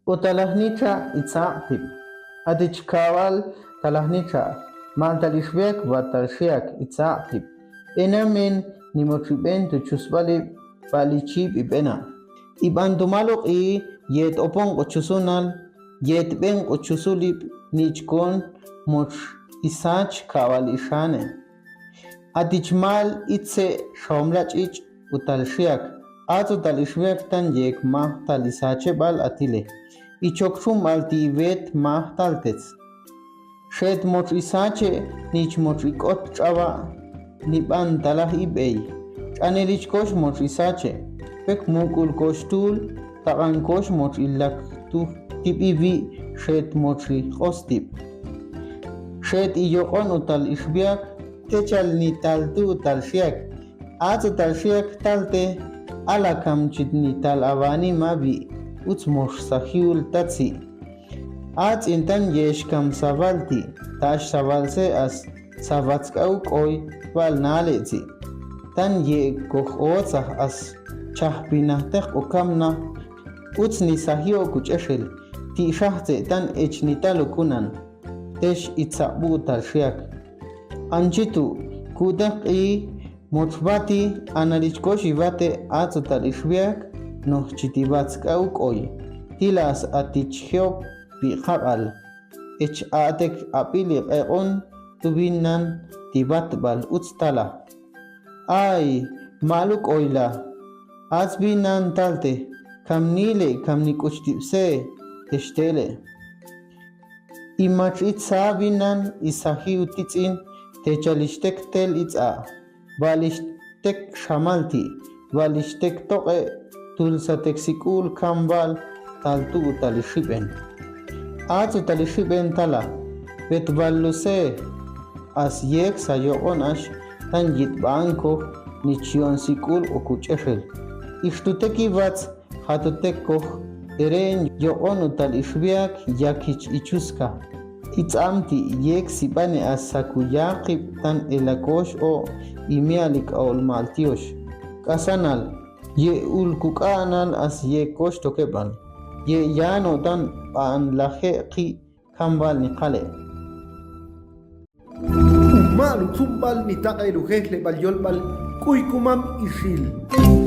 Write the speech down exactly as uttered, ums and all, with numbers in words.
Utalajnicha itzaq'tib. Atich kawal talajnicha, maltal ixbiak batal xiak itzaq'tib. Enamen nimochiben tu chusbalib balichib ibena. Iban tumal uq'i yet opon quchusunal, yet ben quchusulib nichkon moch isach kawal ixane. Atich mal itse xawmlach'ich' utal xiak, ats utal ixbiak tan yek majtal isachebal atile. Ichok chunbal ti' iwet majtal tets. Xet moch isache nich moch ik'ot ch'aba' niban talaj ibey. Ch'anel ichkox moch isache. Pek muk'ul koxtul taq'an kox moch ilak tu tib iwi' xet moch iq'os tib. Xet iyoq'on utal ixbiak, techal nital tu utal xiak. Ats utal xiak talte, ala kam chit nital awanima wi', uts mox sajiul tatsi'. Ats intan yex kam sawalti', tax sawalse as sawatsk'aw k'oy bal nale' tsi'. Tan ye' koj otsaj as chajpinajteq k'u kamnaj, uts nisajioq kuch'exel, ti' xajtse' tan ech nital ukunan. Tex itzaq'bu utal xiak. Anchitu, ku'teq k'i moch bati, anal ichkox iwate ats utal ixbiak, noj chit iwatsk'aw k'oy. Tilas atich jiob bi q'ab'al. Ech a'tek ab'il iq'eq'on tu binan ti batb'al uts tala. Ay, ma'lu k'oyla. Ats binan talte, kam nile' kam nik'uchtib'se, tex tele'. Imach itsa binan isaji utitz'in, techal ixtek tel itz'a', bal ixtek xamalti', bal ixtek toq'e', tulsatek sik'ul kambal tal tu' utal ixiben. Ats utal ixiben tala, betbal luse, as yek sayoq'on ax, tan yitb'an koj nich yo'on sik'ul k'u kuch'exel. Ixtutek iwats, jatutek koj teren yoq'on utal ixbiak yakich ichuska. Itz'ab'ti' yek sib'ane as saku yaqib' tan elakox o' imi'al ik'aol ma'ltiox. K'asanal, ye ul kuk'a'nal as yek kox tokeb'al. Ye yano'tan b'an laje' ki' kambal niqale'. Uma'l utzunb'al nitaq'el ujejleb'al yolb'al K'uykumam Ixil.